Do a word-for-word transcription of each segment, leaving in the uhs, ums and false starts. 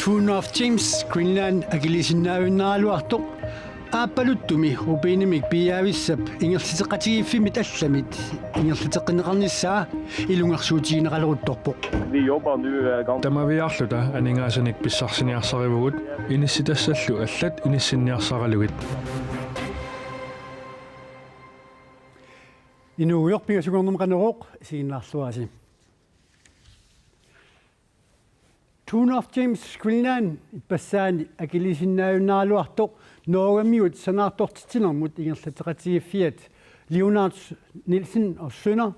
True North Gems Greenland akiliisinnaajunnaaraluartoq Aappaluttumi rubinimik piiaavissap ingerlateqatigiiffimmit allamit ingerlateqqinneqarnissaa ilungersuutigineqaleruttorpoq. Vi jobber nu øh, ganske Tamaviaarluta aningaasanik pissarsiniarsarivugut, inissitassallu allat inissinniarsaralugit. Inuugujoq, pingasunngornermi Qanorooq, isiginnaarluarisi. True North Gems Greenland ippassaani akiliisinnaajunnaaraluartoq Norgemiut sanaartortitsinermut ingerlateqatigiiffiat Leonard Nielsen og Sønner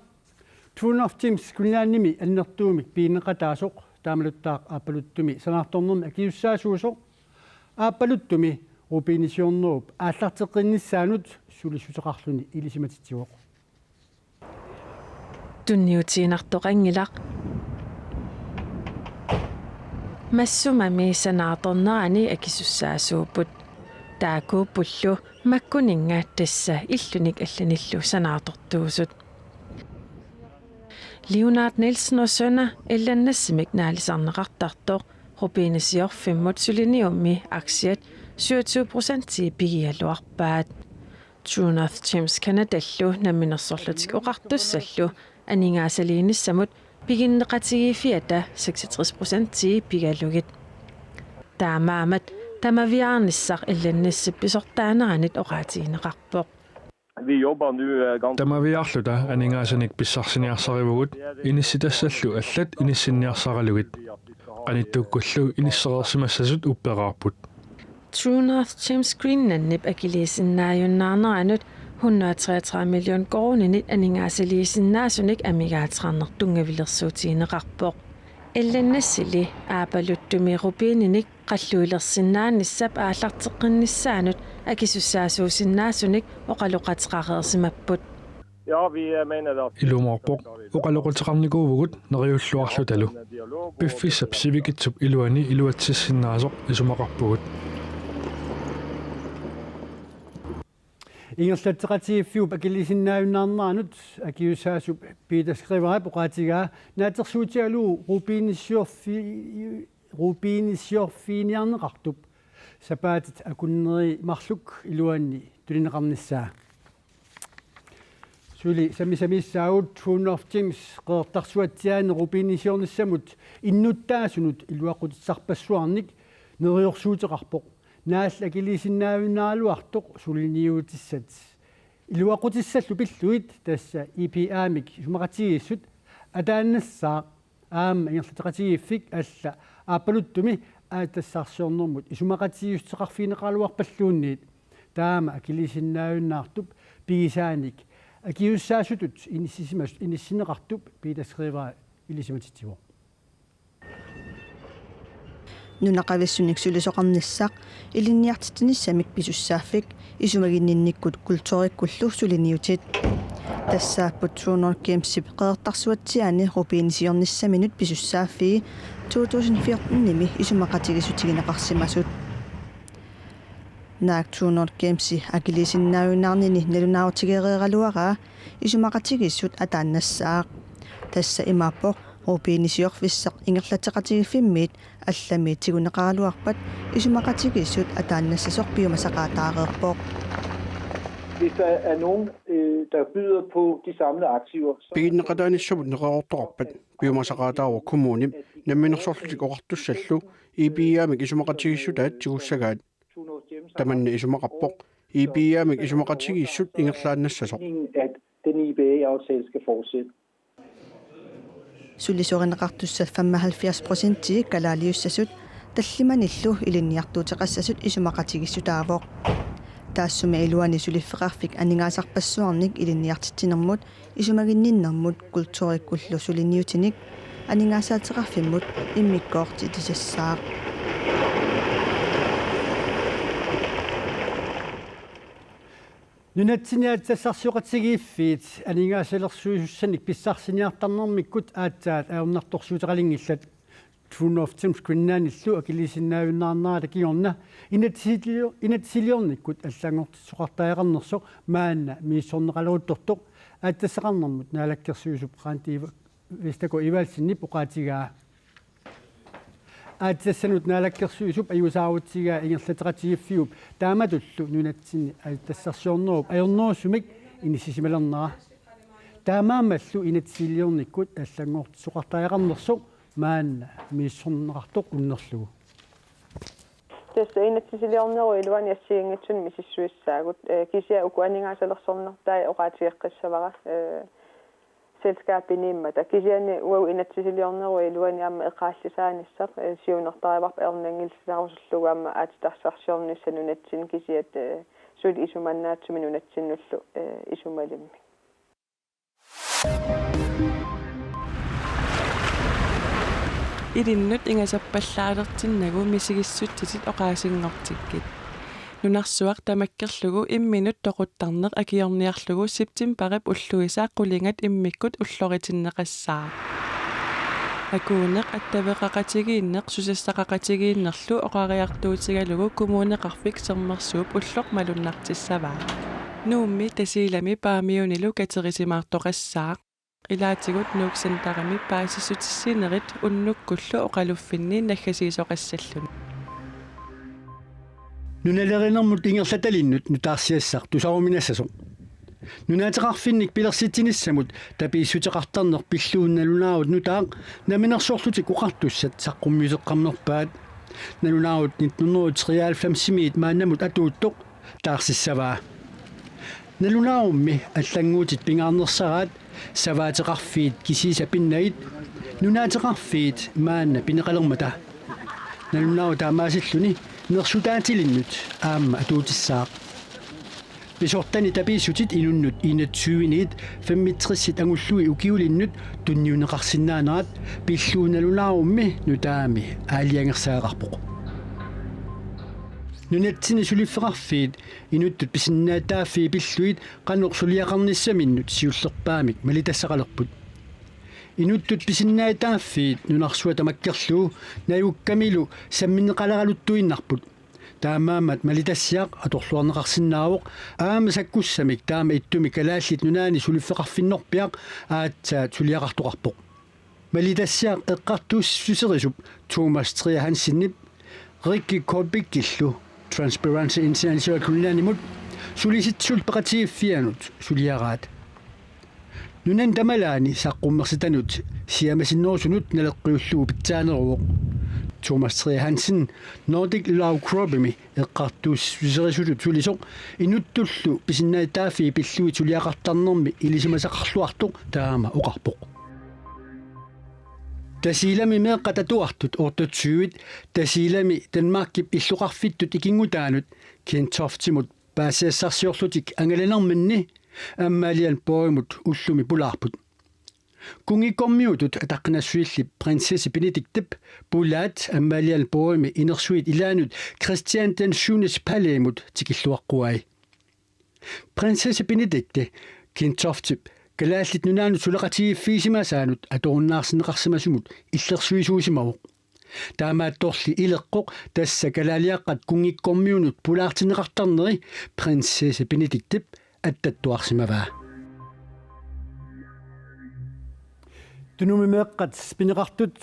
True North Gems Greenlandimi annertuumik pigineqataasoq, taamaluttaaq Aappaluttumi sanaartornermi akisussaasuusoq, Aappaluttumi rubinisiornerup aallarteqqinnissaanut sulissuteqarluni ilisimatitsivoq. Tunniutiinnartoqanngilaq. Massumami sanaartornerani akisussaasuupput. Taakkuuppullu makkuninnga tassa illunik allanillu sanaartortuusut. Leonard Nielsen og Sønner L N S-imik naalisarneqartartoq rubinisiorfimmut suliniummi aktiat syvogtyve procentii pigigaluarpaat. True North Gems Canadallu Namminersorlutik Oqartussallu aningaasaliinissamut piginneqatigiiffiata seksogtres procentii pigalugit. Taamaammat tamaviaarnissaq L N S-ip pisortaaneranit oqaatigineqarpoq. Vi jobber nu øh, ganske Tamaviaarluta aningaasanik pissarsiniarsarivugut, inissitassallu allat inissinniarsaralugit. Qanittukkullu inissereersimassasut upperaarput. True North Gems Greenlandip akiliisinnaajunnaarneranut hundrede og treogtredive million koruuninit aningaasaliisinnaasunik amigaateqarneq tunngavilersuutigineqarpoq. L N S-ili Aappaluttumi rubininik qalluilersinnaanissap aallarteqqinnissaanut akisussaasuusinnaasunik oqaloqateqareersimapput. Ja, vi øh, mener at Ilumoorpoq, oqaloqateqarnikuuvugut neriulluarlutalu. Piffissap sivikitsup iluani iluatsissinnaasoq isumaqarpugut. Ingerlatseqatigiiffiup akiliisinnaajunnaarneranut akisussaasup Peter Skriverip oqaatigaa naatsorsuutigalugu rubinisiorfi-, rubinisiorfiginiarneqartup sapaatit akunneri marluk iluanni tunineqarnissaa. Suli sammisamiissaagut True North Gems Qeqertarsuatsiaani rubinisiornissamut innuttaasunut iluaqutissarpassuarnik neriorsuuteqarpoq. Naalli akiliisinnaajunnaaraluartoq suliniutissat iluaqutissallu pillugit, tassa E P A-mik isumaqatigiissut, ataannassaaq aamma ingerlateqatigiiffik alla Aappaluttumi aatsitassarsiornermut isumaqatigiissuteqarfigineqaraluarpalluunniit. Taama akiliisinnaajunnaartup pigisaanik akisussaasutut inissisimas-, inissinneqartup Peter Skriver ilisimatitsivoq. Nunaqavissunik sulisoqarnissaq ilinniartitsinissamik pisussaaffik isumaginninnikkut kulturikkullu suliniutit. Tassaapput True North Gemsip Qeqertarsuatsiaani rubinisiornissaminut pisussaaffii to tusind fjorten-imi isumaqatigiissutigineqarsimasut. Naak True North Gemsi akiliisinnaajunnaarnini nalunaarutigereeraluaraa isumaqatigiissut ataannassaaq. Tassa imaappoq rubinisiorfissaq ingerlatseqatigiiffimmiit allamiit tiguneqaraluarpat isumaqatigiissut ataannassasoq piumasaqaataareerpoq. Hvis der er nogen, øh, der byder på de samlede aktiver, så Piginneqataanissamut neqeroortoqarpat piumasaqaataavoq kommunip Namminersorlutik Oqartussallu E P A-mik isumaqatigiissutaat tigussagaat. Tamanna isumaqarpoq E P A-mik isumaqatigiissut ingerlaannassasoq. At den E P A-aftale skal fortsætte. Sulisorineqartussat femoghalvfjerds procentii kalaaliussasut tallimanillu ilinniartuuteqassasut isumaqatigiissutaavoq. Taassuma iluani suliffeqarfik aningaasarpassuarnik ilinniartitsinermut isumaginninnermut kulturikkullu suliniutinik aningaasaateqarfimmut immikkoortitisassaaq. Nunatsinni aatsitassarsioqatigiiffiit aningaasalersuisussanik pissarsiniartarnermikkut aatsaat ajornartorsiuteqalinngillat. True North Gems Greenlandillu akiliisinnaajunnaarnerata kingorna inatsisilio-, inatsisiliornikkut allanngortissoqartariaqarnersoq maanna misissorneqaleruttortoq aatsitassaqarnermut naalakkersuisup Randi Iva-, Vestergaard Evaldsenip oqaatigaa. Aatsitassanut Naalakkersuisup ajuusaarutigaa ingerlatseqatigiiffiup taamatullu nunatsinni aatsitassarsiornerup ajornerusumik inississimalernera. Taamaammallu inatsisiliornikkut allanngortitsisoqartariaqarnersoq maanna misissorneqartoq unnerlugu. Tassa inatsisiliornerup iluani assigiinngitsunik misissuissaagut, eh, kisianni uku aningaasalersornertai oqaatigeqqissavara, eh, selskabiniimmata. Kisianni uagut inatsisiliornerup iluani aamma eqaallisaanissaq, eh, siunertarivarput ajornanngillisarusullugu aamma aatsitassarsiornissaq nunatsinni kisiat, eh, suli isumannaatsumik nunatsinnullu, eh, isumalimmik. Ilinnut ingasappallaalertinnagu misigissutsitit oqaasinngortikkit. Nunarsuaq tamakkerlugu imminut toquttarneq akiorniarlugu septembarip ulluisa qulingat immikkut ulloritinneqassaaq. Akuuneq, attaveqaqatigiinneq susassaqaqatigiinnerlu oqariartuutigalugu Kommuneqarfik Sermersuup ulloq malunnartissavaa. Nuummi Tasiilami Paamiunilu katerisimaartoqassaaq. Ilaatigut Nuuk Centerimi paasissutissiinerit unnukkullu oqaluffinni naggasiisoqassalluni. Nunalerinermut ingerlatalinnut nutaarsiassaq tusaruminassasoq. Nunaateqarfinnik pilersitsinissamut tapiissuteqartarneq pillugu nalunaarut nutaaq Namminersorlutik Oqartussat saqqummiuteqqammerpaat. Nalunaarut nitten hundrede og treoghalvfemsimiit maannamut atuuttoq taarsissavaa. Nalunaarummi allannguutit pingaarnersaraat, savaateqarfiit kisiisa pinnagit, nunaateqarfiit maanna pineqalermata. Nalunaarut taamaasilluni nersutaatilinnut aamma atuutissaaq. Pisortani tapiissutit inunnut enogtyveniit femogtresit angullugit ukiulinnut tunniunneqarsinnaanerat pillugu nalunaarummi nutaami aalajangersagaqarpoq. Nunatsinni suliffeqarfiit inuttut pisinnaatitaaffii pillugit qanoq suliaqarnissaminnut siullerpaamik malitassaqalerput. Inuttut pisinnaatitaaffiit nunarsuaq tamakkerlugu najukkamilu sammineqaleraluttuinnarput. Taamaammat malitassiaq atorluarneqarsinnaavoq, aamma sakkussamik taama ittumik Kalaallit Nunaanni suliffeqarfinnorpiaq aatsaat suliaqartoqarpoq. Malitassiaq eqqartuussisuserisup Thomas Trier Hansenip Rikke Kobikillu Transparency International Greenlandimut Sulisitsisut Peqatigiiffiannut suliaraat. Nunani tamalaani saqqummersitanut siammasinnerusunut naleqqiullugu pitsaaneruvoq. Thomas Trier Hansen Nordic Law Groupimi eqqartuussisuserisutut sulisoq inuttullu pisinnaatitaaffii pillugit suliaqartarnermi ilisimasaqarluartoq taama oqarpoq. Tasiilami meeqqat atuartut otteogtyve Tasiilami Danmarkip illoqarfittut ikinngutaanut Kentoftimut paasisassarsiorlutik angalanerminni Amalienborgimut ullumi pulaarput. Kunngikkormiutut ataqqinassusillit Prinsesse Benediktep pulaat Amalienborgimi inersuit ilaannut Christian den syvendes palæimut tikilluaqquai. Prinsesse Benedikte Kentoftip Kalaallit Nunaannut suleqatigiiffigisimasaanut atorunnaarsinneqarsimasumut illersuisuusimavoq. Taamaattorli ileqqoq tassa kalaaliaqqat kunngikkormiunut pulaartinneqartarneri Prinsesse Benediktep attattuarsimavaa. Tunumi meeqqat pineqartut,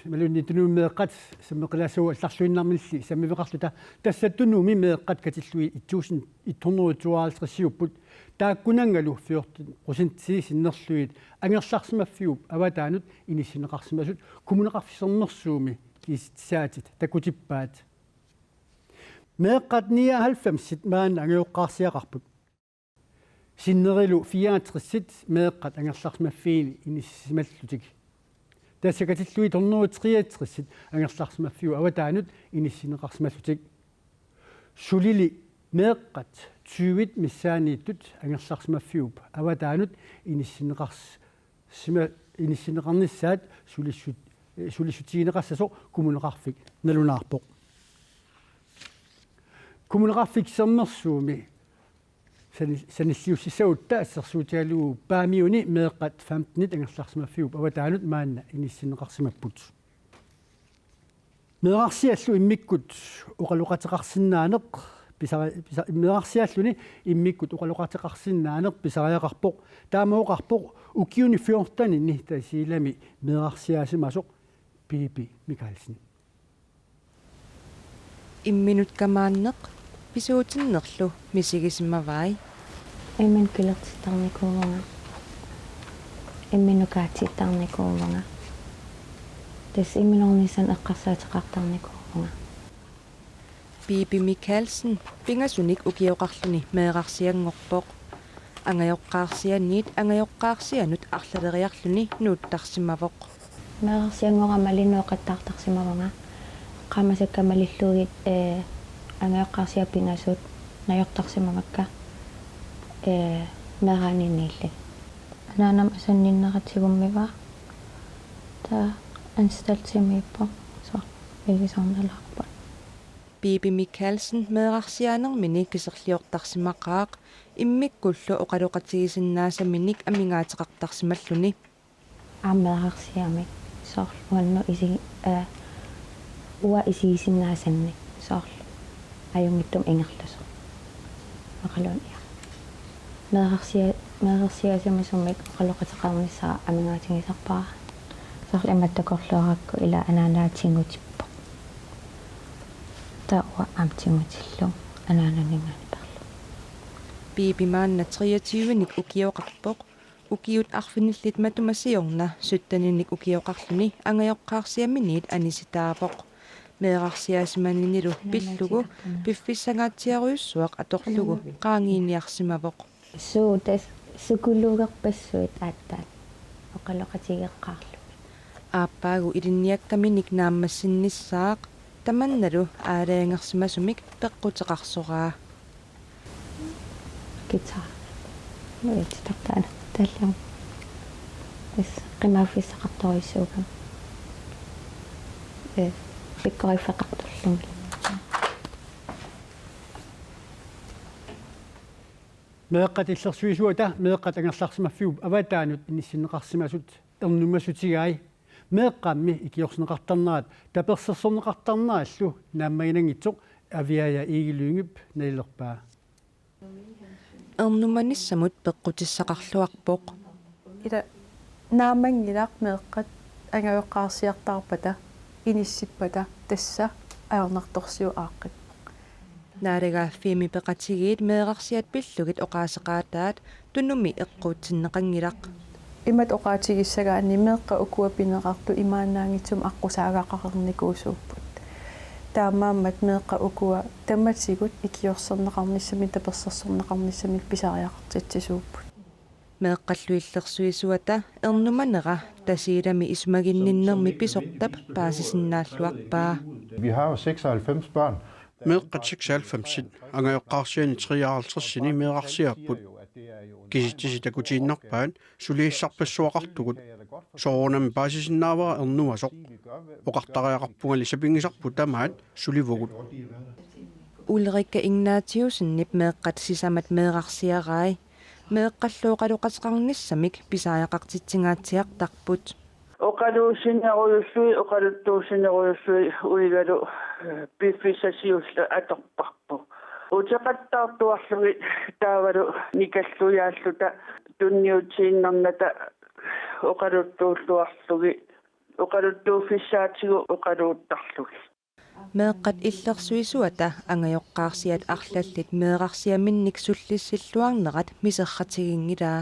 imaluunniit Tunumi meeqqat sammeqilaassavut allarluinnarmilli sammiveqarluta, tassa Tunumi meeqqat katillugit et tusind et hundrede tooghalvtredsiupput, taakkunanngalu fjorten procentii sinnerlugit angerlarsimaffiup avataanut inissinneqarsimasut Kommuneqarfik Sermersuumi kiisitsisaatit takutippaat. Meeqqat nioghalvfemsit maanna angajoqqaarsiaqarput. Sinnerilu fireogtresit meeqqat angerlarsimaffiini inissisimallutik. Tassa katillugit hundrede treogtresit angerlarsimaffiup avataanut inissinneqarsimallutik. Sulili meeqqat tyvit missaanniittut angerlarsimaffiup avataanut inissinneqars-, sima-, inissinneqarnissaat sulissut-, eh, sulissutigineqassasoq Kommuneqarfik nalunaarpoq. Kommuneqarfik Sermersuumi sani-, sanilliussissagutta assersuutigalugu Paamiuni meeqqat femtenit angerlarsimaffiup avataanut maanna inissinneqarsimapput. Meerarsiallu immikkut oqaloqateqarsinnaaneq pisari-, pisa-, meerarsialluni immikkut oqaloqateqarsinnaaneq pisariaqarpoq. Taama oqarpoq ukiuni fjortenini Tasiilami meerarsiaasimasoq Pipi Mikaelsen. Imminut kamaanneq pisuutinnerlu misigisimavai. Imminut kilertittarnikuuvunga. Imminut kaatsittarnikuuvunga. Tassa imminornissannik eqqarsaateqartarnikuuvunga. Piipi Michaelsen pingasunik ukioqarluni meerarsianngorpoq. Angajoqqaarsianiit angajoqqaarsianut arlaleriarluni nuuttarsimavoq. Meerarsianngorama malillugu oqattaartarsimavunga. Qaamasakka malillugit, ee, angajoqqaarsiat pingasut najortarsimavakka, ee, meeraaniinniilli. Anaanama asanninnerat tigummivaa. Taava anstaltimiippoq. Soorlu pigisarnalaarpoq. Piipi Michaelsen meerarsianermini kiserliortarsimaqaaq, immikkullu oqaloqatigisinnaasaminik amigaateqartarsimalluni. Aamma meerarsiamik soorlu uannut isi-, ee, uanga isigisinnaasannik soorlu ajunngitsumik ingerlasoq. Oqaluunniit. Meerarsia-, meerarsiasimasumik oqaloqateqarnissara amigaatigisarpara. Soorlu imatut takorluugakkit ila anaanaa tigutippoq. Taava uanga aamma tigutillugu anaananinngaanniit peerlunga. Piipi maanna treogtyvenik ukioqarpoq. Ukiut arfinillit matuma siorna sytteninik ukioqarluni angajoqqaarsiaminiit anisitaavoq. Meerarsiasimaninilu pillugu piffissanngaatsiarujussuaq atorlugu qaangiiniarsimavoq. Suu, tassa psykologerpassuit aatsaat oqaloqatigeqqaarlugit. Aappaagu ilinniakkaminik naammassinnissaaq, tamannalu aalajangersimasumik peqquteqarsoraa. Guitar. Nuitsitartaana talliam. Tassa qimaaffissaqartorujussuugami. Ee, pikkoriffeqartorlugulu. Meeqqat illersuisuata meeqqat angerlarsimaffiup avataanut inissinneqarsimasut ernumasutigai meeqqammi ikiorserneqartarnerat tapersersorneqartarnerallu naammaginanngitsoq Aviaja Egede Lyngep nalilerpaa. Ernumanissamut peqqutissaqarluarpoq. Ila naammanngilaq meeqqat angajoqqaarsiartaarpata inissippata tassa ajornartorsiut aaqqippoq. Naalagaaffiimi peqatigiit meerarsiat pillugit oqaaseqaataat Tunumi eqquutsinneqanngilaq. Imatut oqaatigissagaanni meeqqat ukua pineqartut imaannaanngitsumik aqqusaagaqarnikuusuupput. Taamaammat meeqqat ukua tamatigut ikiorserneqarnissamik tapersersorneqarnissamik pisariaqartitsisuupput. Meeqqallu illersuisuata ernumanera Tasiilami isumaginninnermi pisortap paasisinnaalluarpaa. Vi har jo seksoghalvfems børn. Meeqqat seksoghalvfemsit angajoqqaarsiani treoghalvtredsini meerarsiapput. Kisitsisit takutiinnarpaat suliassarpassuaqartugut. Soorunami paasisinnaavara ernumasoq. Oqartariaqarpungali sapinngisarput tamaat sulivugut. Ulrikka Ignatiussenip meeqqat sisamat meerarsiarai. Meeqqallu oqaloqateqarnissamik pisariaqartitsingaatsiartarput. Oqaluussinerujussui, oqaluttuussinerujussui uigalu, eh, piffissaq siulleq atorparput. Uteqattaartuarlugit taavalu nikallujaalluta tunniutiinnarnata oqaluttuulluarlugit, oqaluttuuffissaatigut oqaluuttarlugit. Meeqqat illersuisuata angajoqqaarsiat arlallit meerarsiaminnik sullissilluarnerat miserratiginngilaa.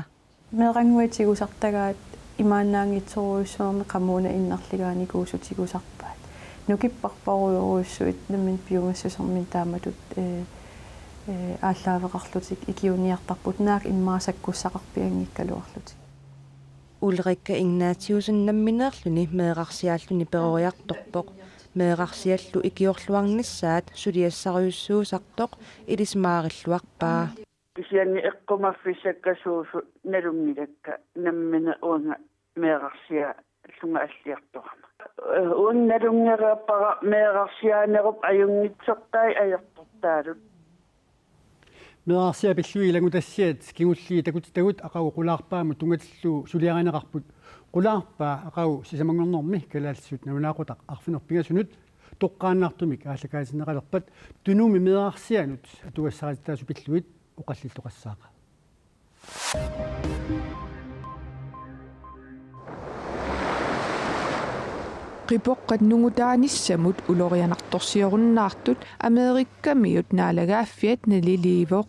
Meerannguit tigusartagaat imaannaanngitsorujussuarmik qamuuna innarligaanikuusut tigusarpaat. Nukipparparujorujussuit nammineq piumassusermik taamatut, ee, ee, aallaaveqarlutik ikiuiniartarput naak immaqa sakkussaqarpianngikkaluarlutik. Ulrikka Ignatiussen nammineerluni meerarsiaalluni peroriartorpoq. Meerarsiallu ikiorluarnissaat suliassarujussuusartoq ilisimaarilluarpaa. Kisianni eqqumaffigisakka suusut nalunngilakka nammineq uanga meerarsiaallunga alliartorama. Uanga nalunngereerpara meerarsianerup ajunngitsortai ajortortaalut. Meerarsiat pillugit ilanngutassiat kingulliit takutitagut aqagu qulaarpaamut tunngatillugu suliarineqarput. Qulaarpaa aqagu sisamanngornermi kalaallisut nalunaaqutaq arfineq-pingasunut toqqaannartumik aallakaatinneqalerpat Tunumi meerarsianut atugassarititaasut pillugit oqallilluqassaaq. Qipoqqat nungutaanissamut ulorianartorsiorunnaartut Amerikamiut naalagaaffiat naliliivoq.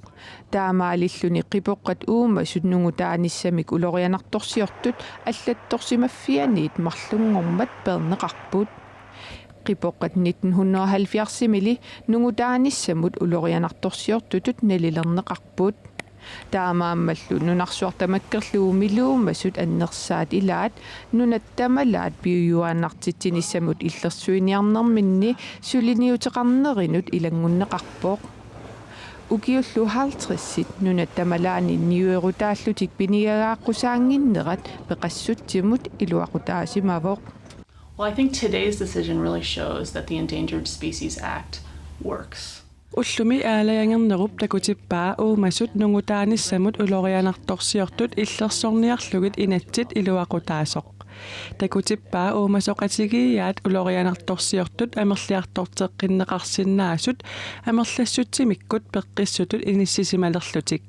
Taamaalilluni qipoqqat uumasut nungutaanissamik ulorianartorsiortut allattorsimaffianiit marlunngormat peerneqarput. Qipoqqat nitten hundrede og halvfjerds-imili nungutaanissamut ulorianartorsiortutut nalilerneqarput. Taamaammallu nunarsuaq tamakkerlugu miluumasut annersaat ilaat nunat tamalaat piujuaannartitsinissamut illersuiniarnerminni suliniuteqarnerinut ilanngunneqarpoq. Ukiullu halvtredsit nunat tamalaanni niuerutaallutik pinigagaaqqusaannginnerat peqassutsimut iluaqutaasimavoq. Well, I think today's decision really shows that the Endangered Species Act works. Ullumi aalajangernerup takutippaa uumasut nungutaanissamut ulorianartorsiortut illersorniarlugit inatsit iluaqutaasoq. Takutippaa uumasoqatigiiaat ulorianartorsiortut amerliartorteqqinneqarsinnaasut amerlassutsimikkut peqqissutut inissisimalerlutik.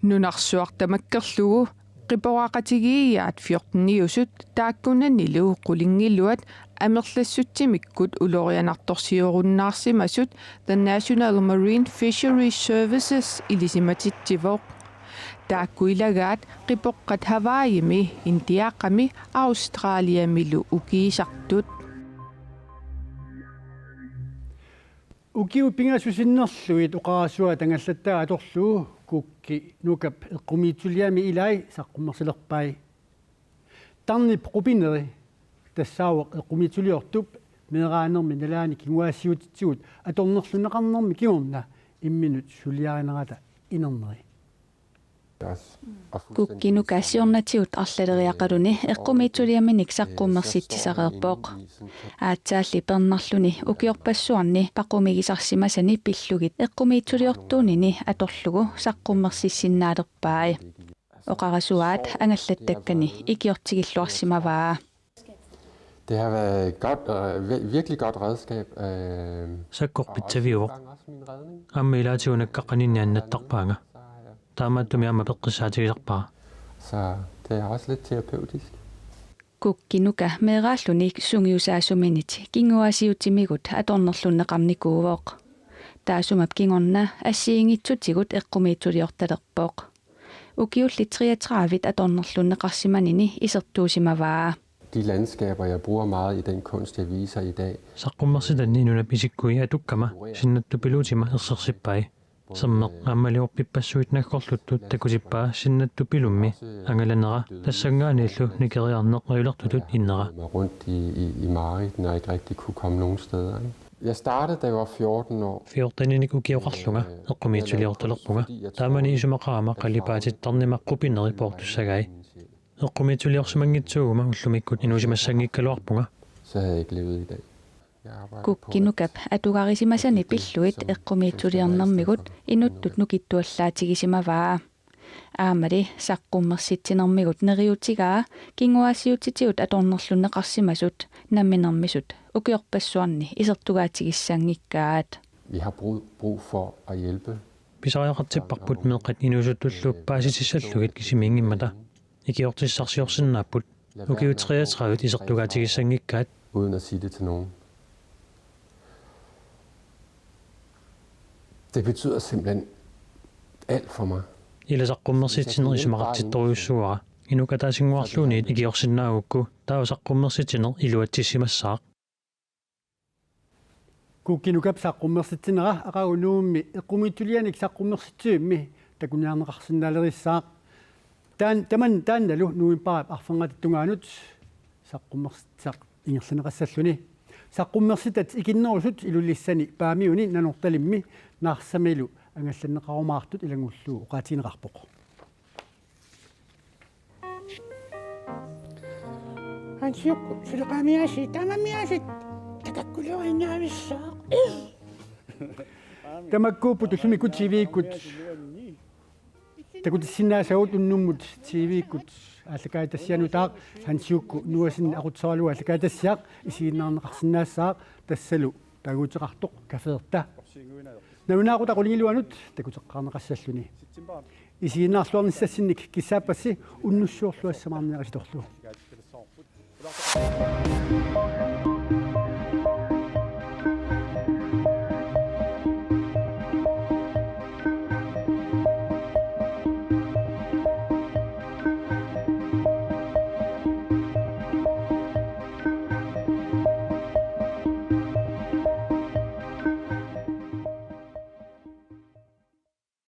Nunarsuaq tamakkerlugu qipoqqaqatigiiaat fjorteniusut taakkunanilu qulingiluat amerlassutsimikkut ulorianartorsiorunnaarsimasut The National Marine Fisheries Services ilisimatitsivoq. Taakku ilagaat qipoqqat Hawaiimi, Indiaqami, Australiamilu ukiisartut. Ukiut pingasut sinnerlugit oqarasuaat angallattaa atorlugu Kukki Nukap eqqumiitsuliami ilai saqqummersilerpai. Tarnip qupineri tassaavoq eqqumiitsuliortup meeraanermi nalaani kinguaassiuutitigut atornerlunneqarnermi kingorna imminut suliarinerata inerneri. Kukki Nuka siornatigut arlaleriaqaluni eqqumiitsuliaminik saqqummersitsisareerpoq. Aatsaalli pernarluni ukiorpassuarni paqumigisarsimasani pillugit eqqumiitsuliortuunini atorlugu saqqummersissinnaalerpai. Oqarasuaat angallattakkani ikiortigilluarsimavaa. Det har været et godt, øh, vir- virkelig godt redskab. Øh, Sakkoq pitsaviuvoq. Aamma ilaatigut nakkaqqaninni annattarpaanga. Taamaattumik aamma peqqissaatigisarpara. Så det er også lidt terapeutisk. Kukki Nuka meeraalluni sungiusaasuminit kinguaassiuutimigut atornerlunneqarnikuuvoq. Taassuma kingorna assigiinngitsutigut eqqumiitsuliortalerpoq. Ukiulli treogtredive atornerlunneqarsimanini isertuusimavaa. De landskaber, jeg bruger meget i den kunst, jeg viser i dag. Saqqummersitanni nunap isikkui atukkama sinnattupiluutima ersersippai. Sermeq aammaliorpippassuit naggorluttut takutippaa sinnattupilummi angalanera tassanngaanniillu nikeriarneq ajulertutut innera. Mig rundt i, i, i mareridt, når jeg ikke rigtig kunne komme nogen steder. Ikke? Jeg startede, da jeg var fjorten år. Fjorteninik ukioqarlunga eqqumiitsuliortalerpunga. Taamani isumaqarama qalipaatittarnima qupineri poortussagai. Eqqumiitsuliorsimanngitsuuguma ullumikkut inuusimassanngikkaluarpunga. Så havde jeg ikke levet i dag. Jeg arbejdede på Kukki Nukap atugarisimasani pillugit eqqumiitsuliornermigut inuttut nukittuallaatigisimagaa. Aammali saqqummersitsinermigut neriuutigaa kinguaassiuutitigut atornerlunneqarsimasut namminermisut ukiorpassuarni isertugaatigissanngikkaat. Vi har brug, brug for at hjælpe. Pisariaqartipparput meeqqat inuusuttullu paasitissallugit kisimiinngimmata. Ikiortissarsiorsinnaapput. Ukiut treogtredive isertugaatigissanngikkaat. Uden at sige det til nogen. Det betyder simpelthen alt for mig. Ila saqqummersitsineq isumaqartittorujussuuara. Inuk ataasinnguarluunniit ikiorsinnaagukku taava saqqummersitsineq iluatsissimassaaq. Kukki Nukap saqqummersitsinera aqagu Nuummi eqqumiitsulianik saqqummersitsivimmi takuniarneqarsinnaalerissaaq. Taan taman taannalu novembarip arfernata tungaanut saqqummers- saq- ingerlanneqassalluni. Saqqummersitat ikinnerusut Ilulissani Paamiuni Nanortalimmi Narsamilu angallanneqarumaartut ilanngullugu oqaatigineqarpoq. Hansiukkut suleqaamiaasiit taamaammiaasiit takakkuliorinnaavissaaq. Tamakkuupput ullumikkut T V-ikkut takutissinnaasagut unnummut T V-ikkut aallakaatitassiaq nutaaq Hansiukku Nuasinni aqutsisoralugu aallakaatitassiaq isiginnaarneqarsinnaassaaq tassalu taaguuteqartoq Caféerta. Nalunaaqutaq qulingiluanut takuteqqaarneqassalluni. Isiginnaarluarnissassinnik kissaappassi unnussiorluassamaarniarisitorlu.